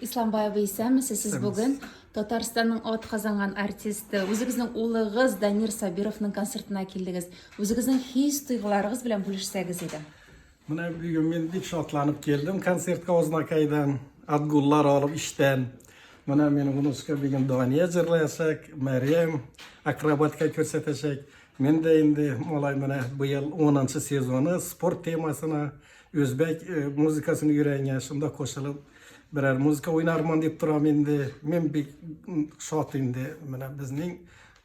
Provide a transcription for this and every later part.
Исламбай абый, исәнмесез. Сез бүген Татарстанның атказанган артисты, үзегезнең улыгыз Данир Сабировның концертына килдегез. Үзегезнең хис-тойгыларыгыз белән бүлешсәгез иде. Менә бүген мин бик шатланып килдем концертка Азнакайдан, отгуллар алып эштән. Менә минем внучка бүген Дания җырлаячак, Мәрьям акробатика күрсәтәчәк. Мин дә инде малай менә быел 10 сезоны спорт темасына үзбәк э, музыкасын өйрәнгән, шунда кушылып берәр музыка уйнармын дип торам инде. Мин бик шат инде менә безнең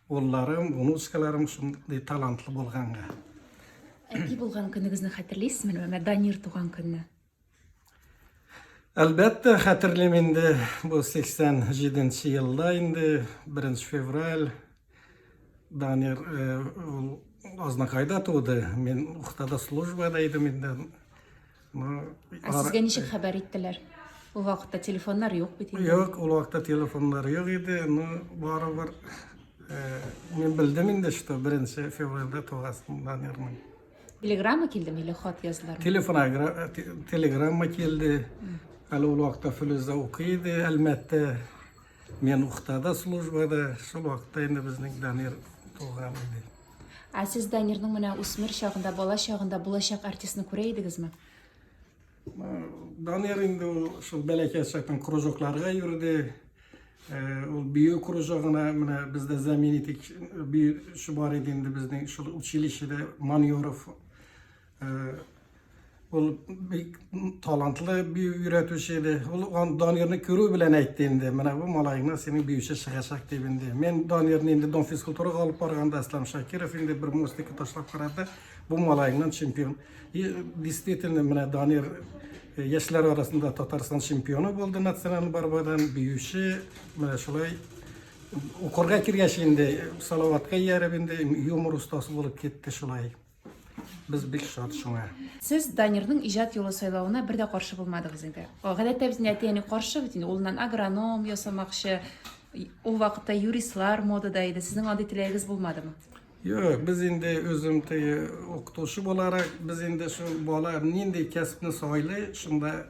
улларым, внучкаларым шундый талантлы булганга. Әти булган көнегезне хәтерлисезме? Менә Данир туган көнне. Әлбәттә, хәтерлим инде. Бу 87 елда инде, 1 февраль. Данир э, ул Азнакайда туды. Мин Ухтада службада идем инде. Ну, Ә сезгә ничек хәбәр иттеләр? Ул вакытта телефоннар юк бит инде. Юк, ул вакытта телефоннар юк иде. Ну, барыбер э, мин белдем инде, что 1 февральдә тугасын Данирның. Телеграмма килдеме или хат яздылармы? Телефоногра телеграмма килде. Әле ул вакытта Флүзә укый иде, Әлмәттә. Мин Ухтада службада. Шул вакытта инде безнең Данир туган иде. Ә сез Данирның менә үсмер чагында, бала чагында булачак артистны күрә идегезме? Данир инде ул шул бәләкәй чактан кружокларга йөрде. Э, ул бию кружогына менә бездә знаменитый биюче бар иде инде безнең шул училищеда Маньоров. Э, ул бик талантлы бию өйрәтүче иде. Ул Данирны күрү белән әйтте инде, менә бу малаеңнан синең биюче чыгачак дип инде. Мин Данирны инде Дон физкультурага алып барганда Әсләм Шакиров инде бер мостикка ташлап карады. Бу малаеңнан чемпион. И действительно, менә Данир э, яшьләр арасында Татарстан чемпионы булды националь борьбадан, биюче, менә шулай укырга кергәч инде Салаватка ияреп инде юмор остасы булып китте шулай. Без бик шат шуңа. Сез Данирның иҗат юлы сайлавына бер дә каршы булмадыгыз инде. Гадәттә безнең әти-әни каршы бит инде, улыннан агроном ясамакчы. Ул вакытта юристлар модада иде. Сезнең андый теләгегез булмадымы? Юк, без инде үзем теге укытучы буларак, без инде шул бала нинди кәсепне сайлый, шунда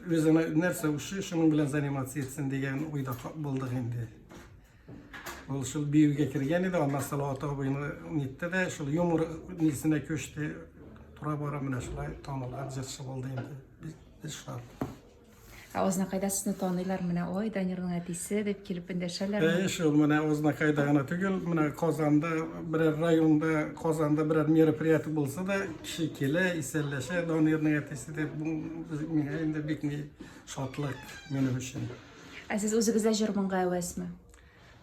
үзенә нәрсә ошый, шуның белән заниматься итсен дигән уйда булдык инде. Ул шул биюгә кергән иде, аннан Салават абыйны нитте дә, шул юмор нисенә күчте. Тора-бара менә шулай танылган җырчы булды инде. Без шат. Ә Азнакайда сезне таныйлар, менә ой, Данирның әтисе дип килеп эндәшәләрме? Әйе, шул менә Азнакайда гына түгел, менә Казанда берәр районда, Казанда берәр мероприятие булса да, кеше килә, исәнләшә, Данирның әтисе дип, бу миңа инде бик ни шатлык минем өчен. Ә сез үзегез дә җыр-моңга әвәсме?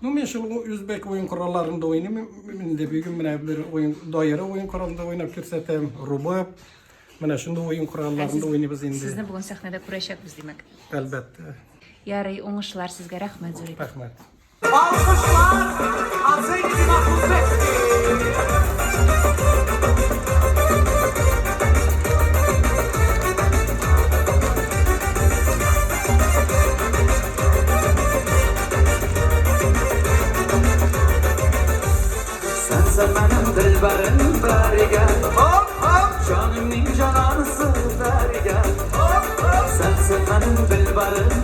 Ну, мин шул үзбәк уен коралларында уйныйм. Инде бүген менә бер уен даирә уен коралында уйнап күрсәтәм, рубаб. Менә шундый уен коралларында уйныйбыз инде. Сезне бүген сәхнәдә күрәчәкбез, димәк. Әлбәттә. Ярый, уңышлар сезгә, рәхмәт зур итеп. Рәхмәт. Алкышлар оцените наш узбекский. Sensen benim dilberim beriga Hop hop Canımın cananısı beriga Hop hop Sensin benim dilberim.